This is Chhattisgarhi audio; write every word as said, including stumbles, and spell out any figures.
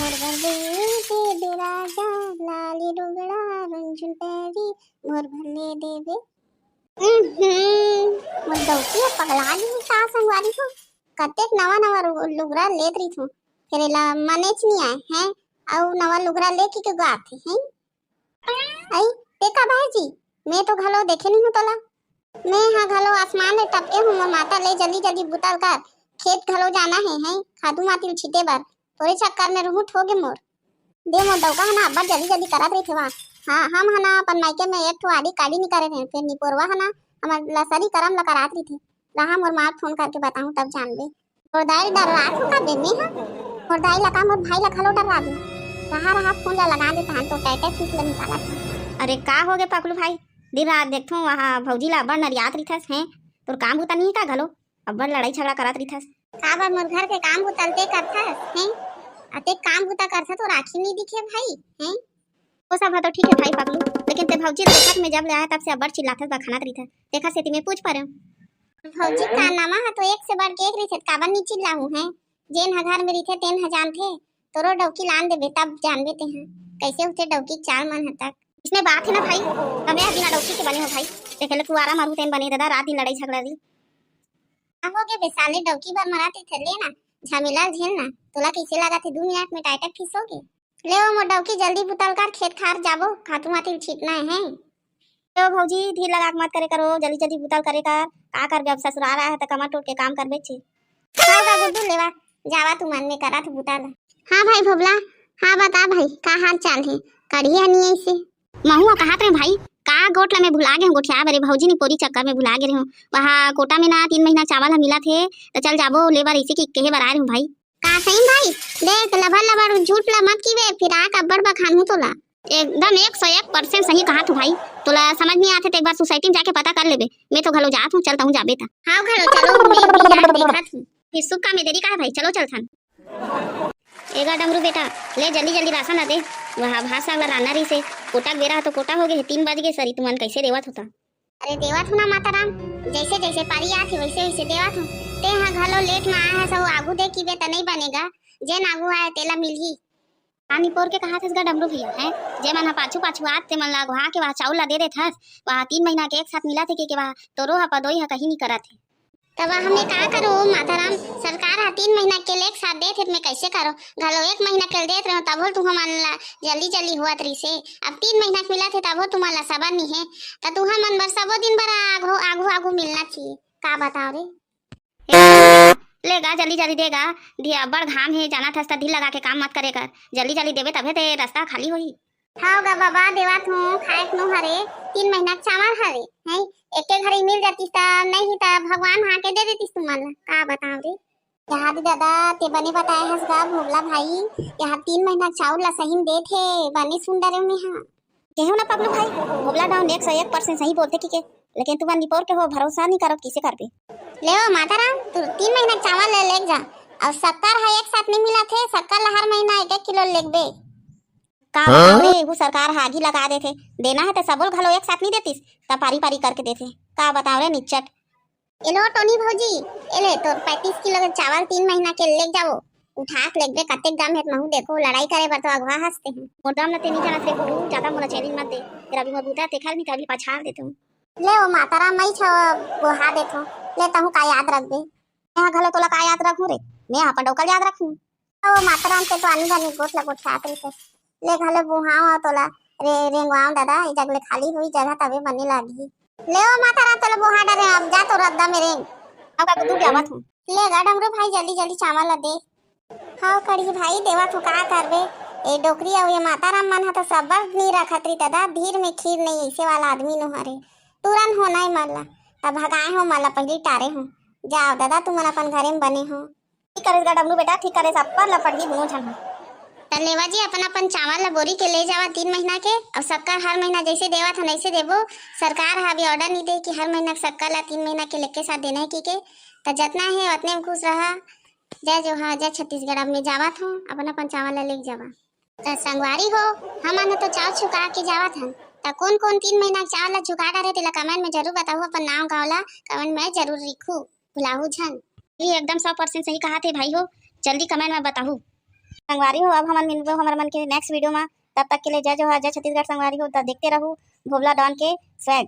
दे दे राजा, लाली लुगड़ा रुंझुन पैरी, मोर भले देबे। हम्म, मोर डौकी ह पगला गे का संगवारी हो। कतेक नवा नवा रु-, लुगरा लेत रहिथों, फेर एला मनेच नी आय, हैं? अउ नवा लुगरा लेके के गात हे, हैं? आई, ते का भाई जी, मैं तो घलो देखे नहीं हूँ तोला। मैं हा घलो आसमान ले टपके हूँ, मोर माता ले जल्दी जल्दी बुता ल कर, खेत घलो जाना हे, हैं? खातू माटी ल छीटे बर, तोरे चक्कर में रुहुट हो गे मोर। दे मोर डौका ह ना अब्बड़ जल्दी जल्दी करत रहिथे वा। हाँ, हम ह ना अपन मायके में एक ठो आड़ी काड़ी नी करे रहे, फेर निपोरवा ह ना हमर लसरी करम ल करात रहिथे। रहा मोर माँ फोन करके बताहूँ तब जानबे। मोर दाई ल डर्रात हो का बे मैं ह? मोर दाई ल का मोर भाई ल घलो डर्राबे? रहा रहा फोन ल लगा दे तहान तो टाइटे फीस ल निकालत हे। अरे का हो गे पकलू भाई, दिन रात देखथों वहाँ भौजी ल अब्बड़ नरियात रहिथस हैं, तोर काम बुता नहीं का घलो? अब्बड़ लड़ाई झगड़ा करत रहिथस। काबर मोर घर के काम बुता ल ते करथस, हैं? अतेक काम बुता करथस तो राखी नहीं दिखे भाई, हैं? वो सब ह तो ठीक है भाई पगलू, लेकिन ते भौजी ल देखत में जब ले आया तब से अब्बड़ चिल्लाथस बखानत रहिथस। तेखर सेती मैं पूछ परेंव। भौजी का नामा ह तो एक से बढ़ के एक रहिथे, काबर नहीं चिल्लाहूँ, हैं? जेन ह घर में रहिथे तेन ह जानथे, तोरो डौकी लान देबे तब जानबे ते ह। कैसे होथे डौकी के चाल मन ह तक। इसने बात है ना भाई, हमें ह बिना डौकी के बने हो भाई। देखे ले कुआरा मरू तेन बने दादा, रात दिन लड़ाई झगड़ा रही। का हो गे बे साले, डौकी बर मरात हे, ले ना, झमेला झेल ना। तोला कइसे लागत हे, दू मिनट में टाइटक फिसोगे? ले ओ मोर डौकी, जल्दी बुता ल कर, खेत खार जाबो, खातू माटी ल छीटना हे। ले ओ भौजी, धीर लगा के मत करे करो, जल्दी जल्दी बुता ल करे कर। का करबे, अब ससुराल आए हे त कमर टूट के काम करबे छे। हाँ का गुड्डू, लेवा, जावा तुमन, में करत बुता ल। हाँ भाई भोबला, हाँ बता भाई, का हाल चाल हे? कढ़िया नहीं ऐसे। महू ह कहत रहे भाई, का गोठ ला मैं भुला गे हूँ गोठिया बरे, भौजी निपोरी चक्कर में भुला गे रहे हूँ। वहाँ कोटा में ना तीन महीना चावल ह मिलत हे, त चल जाबो लेबर, इसी की कहे बर आए रहे हूँ भाई। का सही भाई? देख, लभर लभर झूठ ला मत कीबे, फिर आके अब्बड़ बखानहूँ तोला। एकदम एक सौ एक परसेंट सही कहत हूँ भाई। तोला समझ नहीं आथे त एक बार सोसाइटी में जाके पता कर लेबे। मैं तो घलो जात हूँ, चल तहूँ जाबे त। हाँ घलो चलो, मैं भी जाके देखत हूँ। फिर सुख का में देरी का है भाई, चलो चलथन। एगा डमरू बेटा, ले जल्दी जल्दी राशन ला दे। वहाँ भात साग ला रान्ना रहिसे। कोटा के बेरा ह तो कोटा हो गे हे, तीन बज गे सरी, तुमन कैसे देवत होता? अरे देवत हूँ ना माता राम, जैसे जैसे पारी आत हे वैसे वैसे देवत हूँ। ते ह घलो लेट में आए हस, अउ आगू दे कीबे त नहीं बनेगा, जेन आगू आए तेला मिलही। पानी पोर के कहा थस गा डमरू भैया, हैं? जे मन ह पाछू पाछू आत ते मन ला अगवा के वह चाउर ला दे देथस, वह तीन महीना के एक साथ मिलत हे के, के वह तोरो ह पदोई ह कहीं नहीं करत हे। तब हमें का करो माता राम, सरकार ह तीन महीना के ले एक साथ देत हे त मैं कैसे करो? घलो एक महीना के देत रहो तभो तुमन ला जल्दी जल्दी होवत रहिसे, अब तीन महीना के मिलत हे तभो तुमन ला सबर नहीं हे, त तुमन बर सबो दिन बर आगू आगू आगू मिलना चाहिए। का बताओ रे? ए, ले गा जल्दी जल्दी दे गा, धी अब्बड़ घाम हे, जाना थस त ढील लगा के काम मत करे कर, जल्दी जल्दी देबे तभे ते रास्ता खाली होही। हव गा बाबा, देवत हूँ, खाए के नो हरे, तीन महीना के चावल हरे, हैं? एके घरी मिल जातिस त नहीं त भगवान हा के दे देतिस तुमन ला, का बताओ रे। यहाँ दे दादा, ते बने बताए हस गा भोबला भाई, यहाँ तीन महीना के चाउर ला सही में देत हे, बने सुन डरे में हा। केहू ना पगलू भाई, भोबला डाउन एक सौ एक परसेंट सही बोलथे की के, लेकिन तुमन निपोर के हो, भरोसा नहीं करत, किसे करबे? ले ओ माता राम, तू तीन महीना के चावल ले लेके जा, और शक्कर है एक साथ नहीं मिला थे, शक्कर ला हर महीना एक एक किलो लेगबे। का हाँ? बताओ रे, वो सरकार ह आगी लगा देथे। देना है त सबो ल घलो एक साथ नहीं देतिस, त पारी पारी करके देथे। का बताओ रे निच्चट। एलो टोनी भौजी, एले तोर पैंतीस किलो के चावल तीन महीना के लेग जाओ। उठा के लेगबे, कतेक दम हे महू देखो, लड़ाई करे बर तो अगवा हंसते हैं। मोर दम ल ते नहीं जानत रे गुरु, ज्यादा मोला चैलेंज मत दे। तेरा भी मोर बुता तेखर भी कभी पछाड़ देते हूँ। ले ओ माता राम, मई छो बोहा देथो। ले तहूँ का याद रखबे। मैं घलो तोला का याद रखूँ रे, मैं अपन डौकल याद रखूँ। ओ माता राम के तो आनी बानी गोठ ल गोठियात रहिथे। ले घलो बोहाव तोला, रे रेंगवाव दादा, ए जग ले खाली हुई जगह तबे बने लागही। ले ओ माता राम, तोला बोहा डरे, अब जा तो रद्दा में रेंग। अब का दूर जावत हूँ। ले गा डमरू भाई, जल्दी जल्दी चावल ला दे। हव कढ़ी भाई, देवत हूँ, का करबे? ए डोकरी अउ ये माता राम मन ह तो सबर नी रखत रही दादा, धीर में खीर नहीं, ऐसे वाला आदमी नो हरे। तुरंत हो नहीं मरला, तब भगाए हो मरला, पहली टारे हो। जाओ दादा, तुमन अपन घरे में बने हो। ठीक करेस गा डमरू बेटा, ठीक करेस, अब्बड़ लपड़ही दुनों झन ह। त लेवा जी, अपन अपन चावल ला बोरी के ले जावा तीन महीना के, अउ शक्कर हर महीना जैसे देवत हन, ऐसे देबो। सरकार ह अभी ऑर्डर नहीं दे कि हर महीना के शक्कर ला तीन महीना के लेके साथ देना है की के। त जतना है, उतने में खुश रहा। जय जोहार, जय छत्तीसगढ़। अब मैं जावत हूँ, अपन अपन चावल ला लेके जावा। त संगवारी हो, हमन ह तो चाव छुका के जावत हन। त कोन कोन तीन महीना के चावल ला चुका डरे, तेला कमेंट में जरूर बताहू। अपन नाव गाँव ला कमेंट में जरूर लिखू। भुलाहू झन। ये एकदम सौ परसेंट सही कहा थे भाई हो, जल्दी कमेंट में बताहू। संगवारी हो, अब हमन मिलबो हमर मन के नेक्स्ट वीडियो में। तब तक के लिए जय जोहार, जय छत्तीसगढ़ संगवारी हो। त देखते रहू भोभला डॉन के स्वैग।